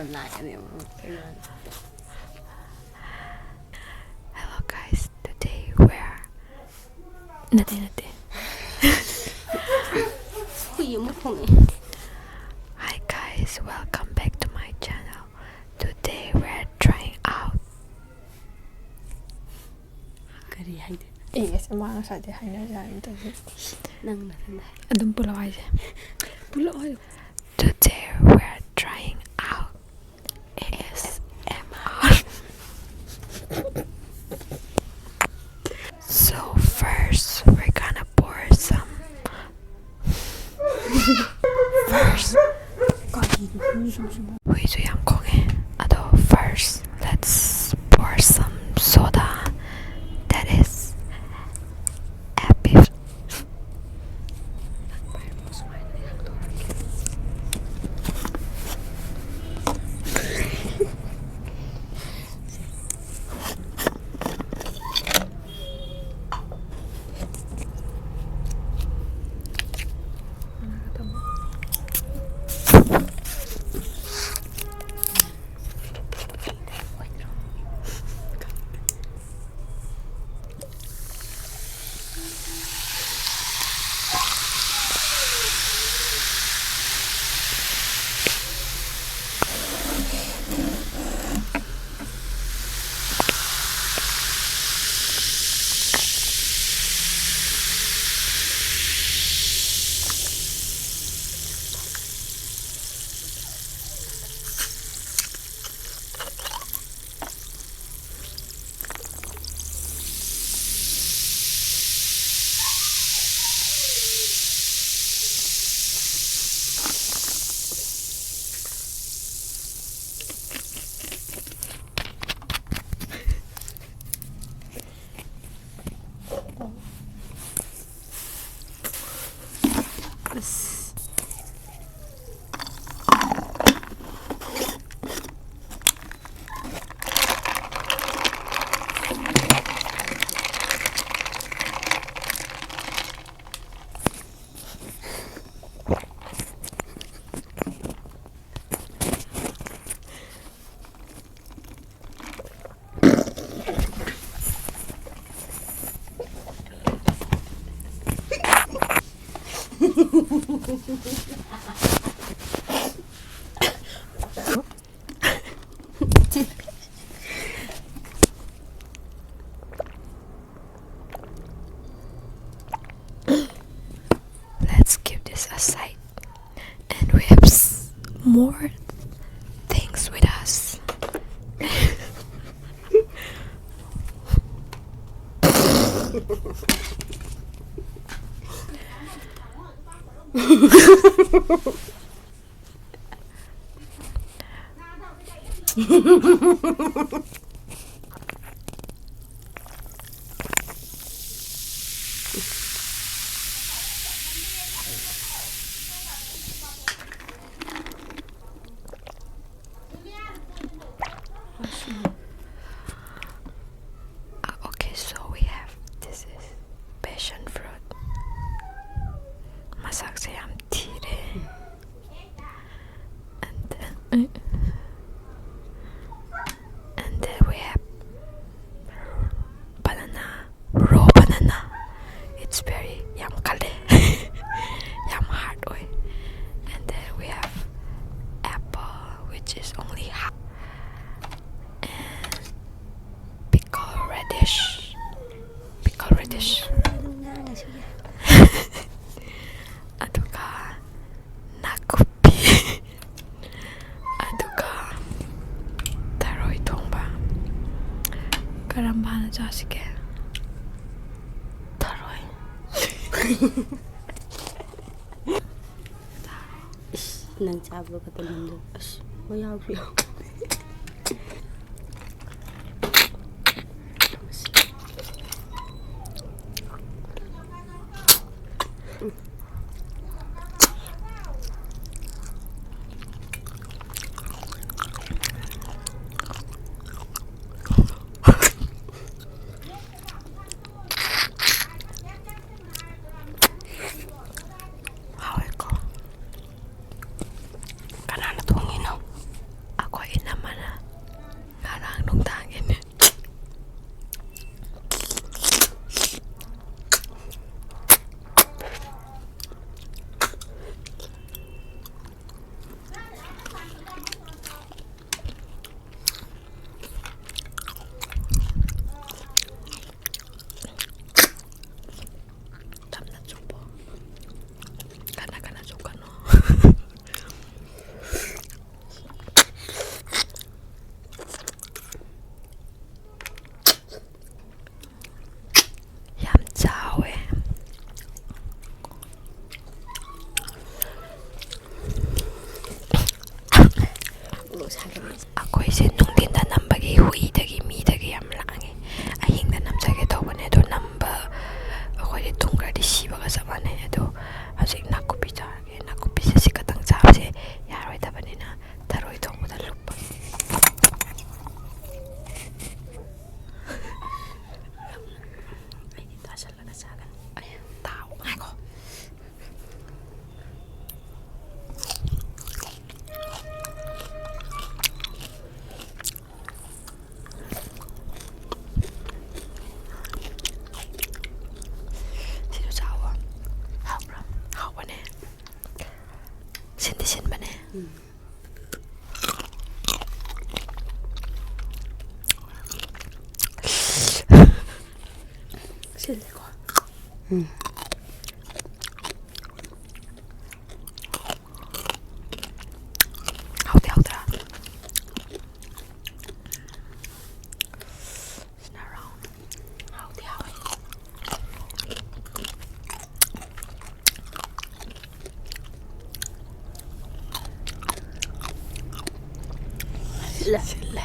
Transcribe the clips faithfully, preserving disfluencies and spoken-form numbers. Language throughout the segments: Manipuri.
ꯌꯥꯝ ꯂꯥꯛꯀꯅꯦꯕ ꯀꯩꯅꯣ꯫ Hello guys, today we're ꯅꯠꯇꯦ ꯅꯠꯇꯦ ꯍꯨꯏ ꯑꯃꯨꯛ ꯈꯣꯡꯉꯛꯑꯦ꯫ Hi guys, welcome back to my channel. Today we're trying out ꯀꯔꯤ ꯍꯥꯏꯗꯣꯏꯅꯣ? ꯑꯦ ꯑꯁ ꯃꯥ ꯉꯁꯥꯏꯗꯩ ꯍꯥꯏꯅꯔꯤ ꯍꯥꯏꯅ ꯇꯧꯔꯤ꯫ ꯅꯪ ꯅꯊꯟꯗ ꯍꯥꯏ꯫ ꯑꯗꯨꯝ ꯄꯨꯂꯞ ꯍꯥꯏꯁꯦ꯫ ꯄꯨꯂꯞ ꯍꯥꯏꯌꯣ꯫ Today we're trying out A S M R. So first we're gonna pour some. First. ꯀꯔꯤꯅꯣ ꯈꯪꯗꯦ ꯁꯨꯝ ꯁꯨꯝ꯫ ꯍꯨꯏꯁꯨ ꯌꯥꯝ ꯈꯣꯡꯉꯦ꯫ ꯑꯗꯣ first let's pour some soda. That is happy. Let's keep this aside. And we have s- more things with us. Ah, okay, so we have, this is passion fruit. ꯃꯁꯛꯁꯦ ꯌꯥꯝ ꯊꯤꯔꯦ. And then, and then we have banana, raw banana. It's very, ꯌꯥꯝ ꯀꯜꯂꯦ. ꯌꯥꯝ hard ꯑꯣꯏ. And then we have apple, which is only half. And pickle radish. Pickle radish. ꯑꯗꯨꯒ ꯅꯥꯀꯨꯞꯄꯤ꯫ ꯑꯗꯨꯒ ꯊꯔꯣꯏ ꯊꯣꯡꯕ꯫ ꯀꯔꯝꯕ ꯍꯥꯟꯅ ꯆꯥꯁꯤꯒꯦ? ꯊꯔꯣꯏ꯫ ꯏꯁ, ꯅꯪ ꯆꯥꯕꯗꯣ ꯈꯛꯇ ꯅꯝꯖꯧ꯫ ꯑꯁ, ꯍꯣꯏ, ꯌꯥꯎꯁꯨ ꯌꯥꯎ꯫ ꯍꯥꯎꯋꯦꯀꯣ? ꯀꯅꯥꯅ ꯊꯣꯡꯉꯤꯅꯣ? ꯑꯩꯈꯣꯏ ꯎꯝ꯫ ꯍꯥꯎꯗꯤ ꯍꯥꯎꯗ꯭ꯔꯥ? ꯁꯤꯅ ꯔꯥꯎꯟ꯫ ꯍꯥꯎꯗꯤ ꯍꯥꯎꯋꯦ꯫ ꯁꯤꯜꯂꯦ꯫ ꯁꯤꯜꯂꯦ꯫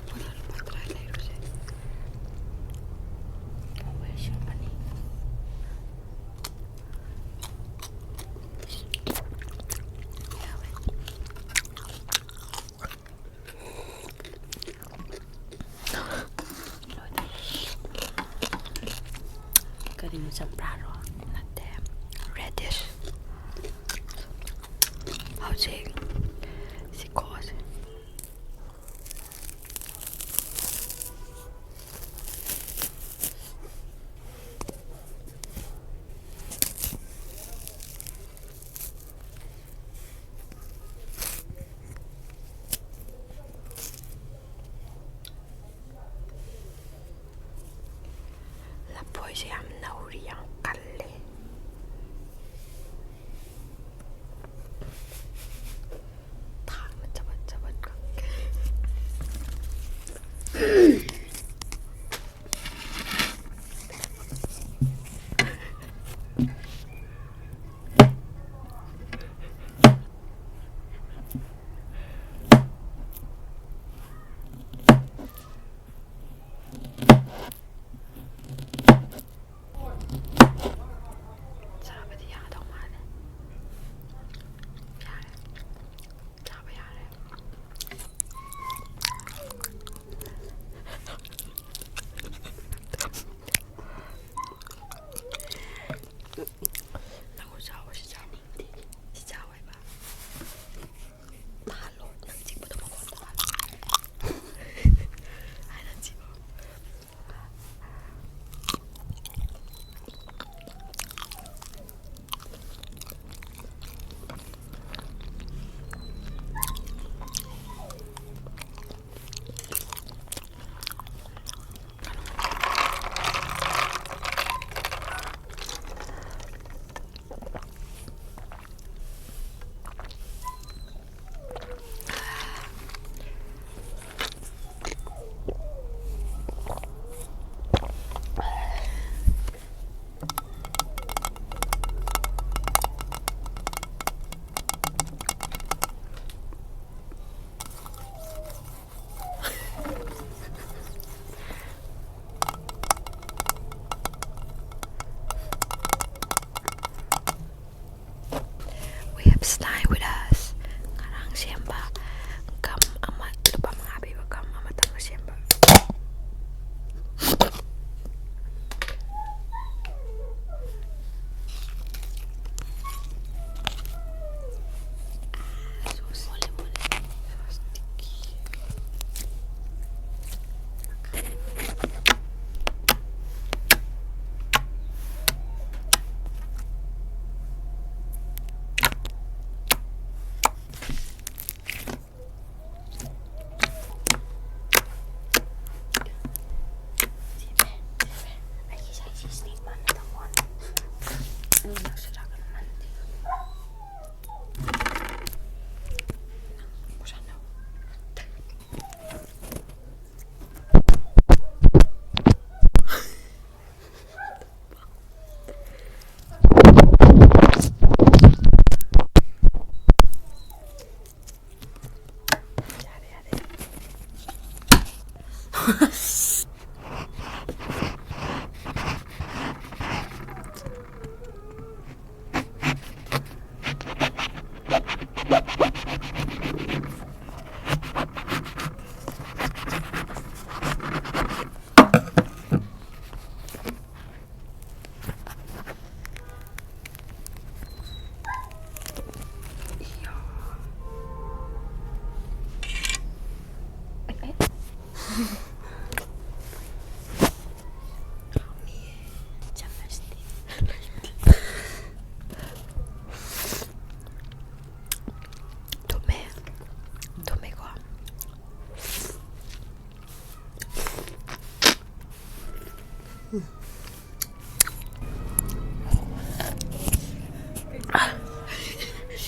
ꯕꯣꯔꯥ ꯂꯨꯄꯥ ꯇꯔꯥ ꯂꯩꯔꯨꯁꯦ꯫ ꯃꯣꯕꯥꯏꯜ ꯁꯦꯝ ꯑꯅꯤ꯫ ꯌꯥꯎꯋꯦ꯫ ꯀꯔꯤ ꯆꯝꯄ꯭ꯔꯥꯔꯣ? ꯅꯠꯇꯦ, ꯔꯦꯗꯤꯁ꯫ ꯍꯧꯖꯤꯛ ꯁꯤ ꯀꯣꯛꯑꯁꯦ꯫ ꯂꯐꯣꯏꯁꯦ ꯌꯥꯝ ꯅꯧꯔꯤ, ꯌꯥꯝ ꯀꯜꯂꯦ꯫ ꯊꯥꯡꯅ ꯆꯕꯠ ꯆꯕꯠ ꯀꯛꯀꯦ꯫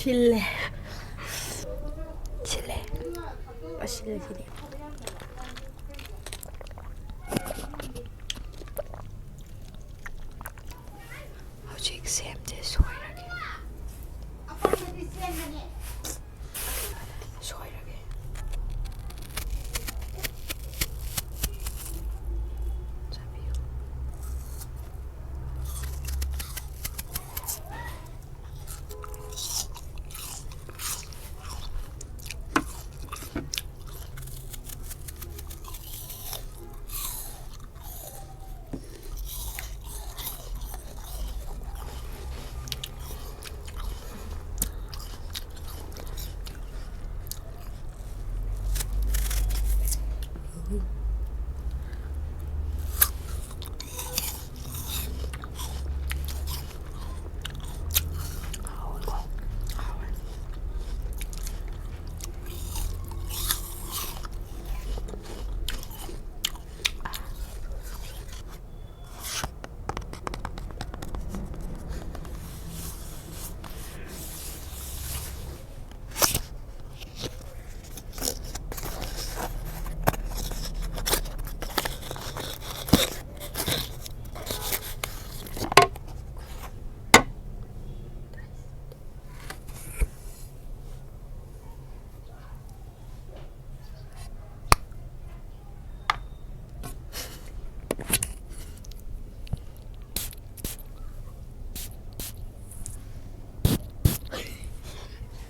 ꯁꯤꯜꯂꯦ꯫ ꯁꯤꯜꯂꯦ꯫ ꯑꯁꯤꯜꯂꯦ ꯁꯤꯗꯤ꯫ ꯍꯧꯖꯤꯛ ꯁꯦꯝꯁꯦ ꯁꯣꯏꯔꯒꯦ꯫ ꯁꯣꯏꯔꯒꯦ꯫ ꯆꯥꯕꯤꯌꯨ꯫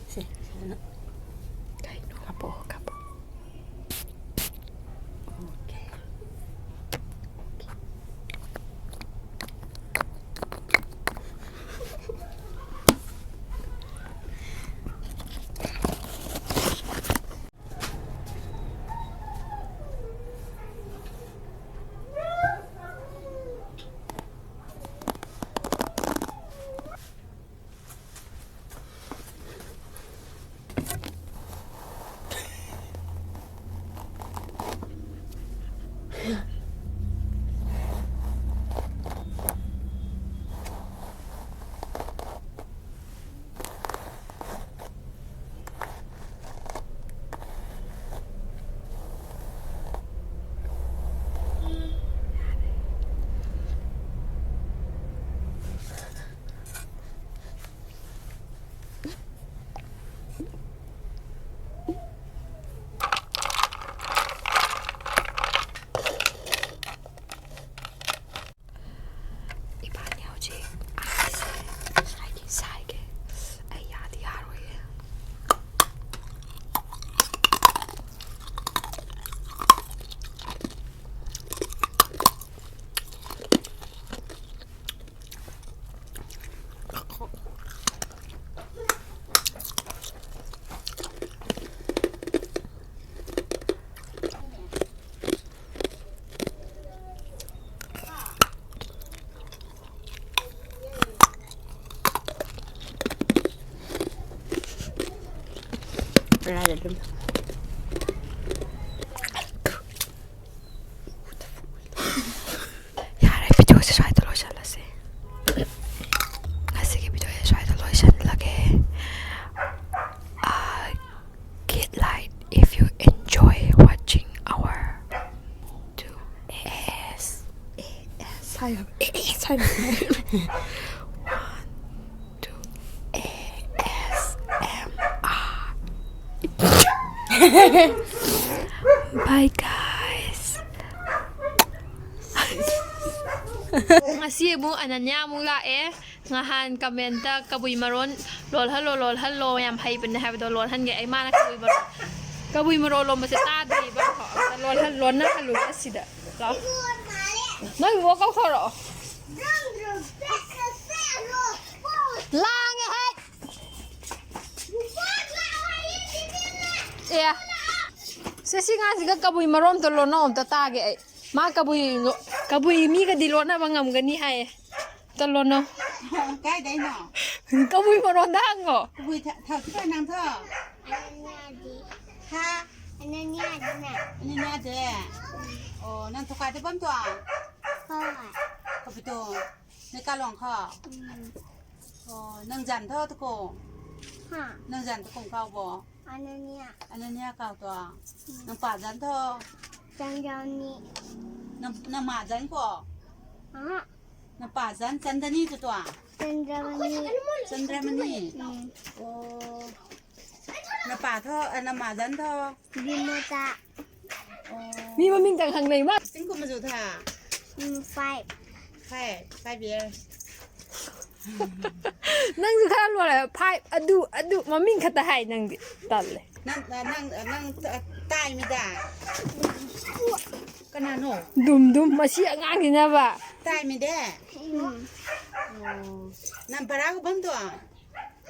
ꯁꯦ, ꯁꯤꯗꯅ ꯀꯩꯅꯣ ꯍꯥꯞꯄꯛꯑꯣ, ꯍꯥꯞꯄꯛꯑꯣ꯫ ꯑꯣꯀꯦ꯫ ꯀꯗꯥꯏꯗ ꯑꯗꯨꯝ? ꯌꯥꯔꯦ, ꯚꯤꯗꯤꯑꯣꯁꯦ ꯁ꯭ꯋꯥꯏꯗ ꯂꯣꯏꯁꯤꯜꯂꯁꯦ꯫ ꯉꯁꯤꯒꯤ ꯚꯤꯗꯤꯑꯣꯁꯦ ꯁ꯭ꯋꯥꯏꯗ ꯂꯣꯏꯁꯤꯜꯂꯒꯦ꯫ Uh, hit like if you enjoy watching our two A S, A S ꯍꯥꯏꯌꯣ꯫ A S ꯍꯥꯏꯌꯣ꯫ One, two, A S M R. Bye, guys. ꯉꯁꯤ ꯑꯃꯨꯛ ꯑꯅꯟꯌꯥ ꯑꯃꯨꯛ ꯂꯥꯛꯑꯦ꯫ ꯉꯍꯥꯟ ꯀꯃꯦꯟꯇ ꯀꯕꯨꯏ ꯃꯔꯣꯟ ꯂꯣꯜꯍꯜꯂꯣ, ꯂꯣꯜꯍꯜꯂꯣ, ꯌꯥꯝ ꯍꯩꯕꯅꯦ ꯍꯥꯏꯕꯗꯣ ꯂꯣꯜꯍꯟꯒꯦ꯫ ꯑꯩ ꯃꯥꯅ ꯀꯕꯨꯏ ꯃꯔꯣꯟ, ꯀꯕꯨꯏ ꯃꯔꯣꯟ ꯂꯣꯟꯕꯁꯦ ꯇꯥꯗ꯭ꯔꯤꯕ꯫ ꯑꯝꯇ ꯂꯣꯜꯍꯟ-, ꯂꯣꯟꯅꯍꯜꯂꯨꯒꯦ ꯁꯤꯗ꯫ ꯂꯥꯛꯑꯣ꯫ ꯅꯣꯏ ꯕꯣꯛ ꯀꯧꯊꯣꯔꯛꯑꯣ꯫ ꯂꯥꯡꯉꯦ ꯍꯦ꯫ ꯑꯦ꯫ ꯁꯦ, ꯁꯤ ꯉꯥꯡꯁꯤꯒ ꯀꯕꯨꯏ ꯃꯔꯣꯟ ꯑꯝꯇ ꯂꯣꯟꯅꯧ, ꯑꯝꯇ ꯇꯥꯒꯦ ꯑꯩ꯫ ꯃꯥ ꯀꯕꯨꯏ ꯂꯣ-, ꯀꯕꯨꯏ ꯃꯤꯒꯗꯤ ꯂꯣꯟꯅꯕ ꯉꯝꯒꯅꯤ ꯍꯥꯏꯌꯦ꯫ ꯑꯝꯇ ꯂꯣꯟꯅꯧ꯫ ꯀꯥꯏꯗꯩꯅꯣ? ꯀꯕꯨꯏ ꯃꯔꯣꯟꯗ ꯍꯪꯉꯣ꯫ ꯀꯕꯨꯏ ꯊ-, ꯊ-, ꯊ-, ꯅꯪ ꯊꯣ? ꯑꯅꯅꯤꯌꯥꯗꯤ꯫ ꯍꯥ? ꯑꯅꯅꯤꯌꯥꯗꯤꯅꯦ꯫ ꯑꯅꯅꯤꯌꯥꯗꯤ? ꯑꯣ, ꯅꯪ ꯊꯣꯀꯥꯗꯤ ꯕꯝ ꯇꯣ? ꯍꯣꯏ꯫ ꯀꯕꯨꯏ ꯇꯣ? ꯅꯣꯏ ꯀꯥꯂꯣꯡ ꯈꯣ? ꯎꯝ꯫ ꯑꯣ, ꯅꯪ ꯖꯥꯟ ꯊꯣ ꯇꯀꯣ? ꯍꯥ? ꯅꯪ ꯖꯥꯟ ꯇꯀꯣ ꯀꯥꯎꯕꯣ? ꯑꯅꯅꯤꯌꯥ꯫ ꯑꯅꯅꯤꯌꯥ ꯀꯥꯎ ꯇꯣ? ꯎꯝ꯫ ꯅꯪ ꯄꯥ ꯖꯥꯟ ꯊꯣ? ꯆꯟꯗ꯭ꯔꯃꯅꯤ꯫ ꯅꯪ, ꯅꯪ ꯃꯥ ꯖꯥꯟ ꯀꯣ? ꯑꯍ꯫ ꯅꯪ ꯄꯥ ꯖꯥꯟ ꯆꯟꯗꯅꯤ ꯇꯣ ꯇꯣ? ꯆꯟꯗ꯭ꯔꯃꯅꯤ꯫ ꯆꯟꯗ꯭ꯔꯃꯅꯤ? ꯎꯝ꯫ ꯑꯣ꯫ ꯅꯄꯥ ꯊꯣ, ꯑ, ꯅꯃꯥ ꯖꯟ ꯊꯣ? ꯕꯤꯃꯣꯇꯥ꯫ ꯑꯣ꯫ ꯃꯤ ꯃꯃꯤꯡꯇꯪ ꯈꯪꯅꯩ ꯃꯥ꯫ ꯆꯤꯡ ꯀꯨꯝꯕꯁꯨ ꯊꯥ? ꯎꯝ, five꯫ Five, five years꯫ ꯅꯪꯁꯨ ꯈꯔ ꯂꯣꯏꯔꯦ꯫ Five, ꯑꯗꯨ, ꯑꯗꯨ, ꯃꯃꯤꯡ ꯈꯛꯇ ꯍꯥꯏ ꯅꯪꯗꯤ꯫ ꯇꯜꯂꯦ꯫ ꯅꯪ, ꯅꯪ, ꯅꯪ ꯇꯥꯏꯃꯤꯗ꯫ ꯀꯅꯥꯅꯣ? ꯗꯨꯝ ꯗꯨꯝ, ꯃꯁꯤ ꯑꯉꯥꯡꯁꯤꯅꯕ꯫ ꯇꯥꯏꯃꯤꯗꯦ? ꯎꯝ꯫ ꯑꯣ꯫ ꯅꯪ ꯕꯔꯥ ꯍꯧꯐꯝꯗꯣ?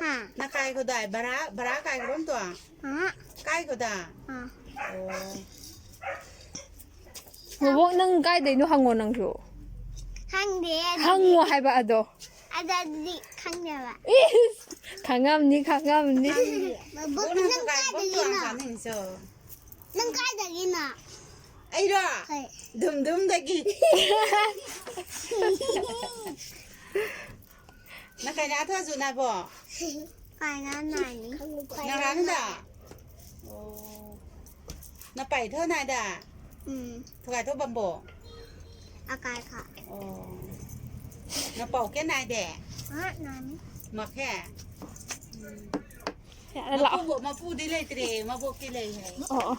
ꯍꯥ? ꯅꯪ ꯀꯥꯏ ꯈꯨꯗꯥꯏ? ꯕꯔꯥ, ꯕꯔꯥ ꯀꯥꯏ ꯈꯨꯗꯣꯝꯇꯣ? ꯍꯥ? ꯀꯥꯏ ꯈꯨꯗꯥ? ꯍꯥ? ꯑꯣ꯫ ꯕꯣꯕꯣꯛ, ꯅꯪ ꯀꯥꯏꯗꯩꯅꯣ ꯍꯪꯉꯣ ꯅꯪꯁꯨ꯫ ꯈꯪꯗꯦ ꯑꯗꯨꯗꯤ꯫ ꯍꯪꯉꯣ ꯍꯥꯏꯕ ꯑꯗꯣ꯫ ꯑꯗꯨꯗꯤ ꯈꯪꯗꯦꯕ꯫ ꯏꯁ! ꯈꯪꯉꯝꯅꯤ, ꯈꯪꯉꯝꯅꯤ꯫ ꯃꯕꯨꯛ ꯅꯪ ꯀꯥꯏꯗꯒꯤꯅꯣ? ꯅꯪ ꯀꯥꯏꯗꯒꯤꯅꯣ? ꯑꯩꯔꯣ? ꯍꯣꯏ꯫ ꯙꯨꯝꯙꯨꯝꯗꯒꯤ꯫ ꯅꯪ ꯀꯩꯅꯥ ꯊꯣꯛꯑꯁꯨ ꯅꯥꯕꯣ? ꯀꯩꯅꯥ ꯅꯥꯅꯤ꯫ ꯅꯪ ꯍꯥꯟꯅ? ꯑꯣ꯫ ꯅꯄꯥꯏ ꯊꯣꯛ ꯅꯥꯏꯗ? ꯎꯝ꯫ ꯊꯨꯒꯥꯏ ꯊꯣꯛ ꯕꯝꯕꯣ? ꯑꯀꯥꯏ ꯈ꯫ ꯑꯣ꯫ ꯅꯄꯥꯎ ꯀꯦ ꯅꯥꯏꯗꯦ? ꯑ, ꯅꯥꯅꯤ꯫ ꯃꯈꯦ? ꯎꯝ꯫ ꯌꯥꯔꯦ, ꯂꯥꯛꯑꯣ꯫ ꯃꯄꯨ-, ꯃꯄꯨꯗꯤ ꯂꯩꯇ꯭ꯔꯦ, ꯃꯕꯣꯛꯇꯤ ꯂꯩ ꯍꯥꯏ꯫ ꯑꯣ, ꯑꯣ꯫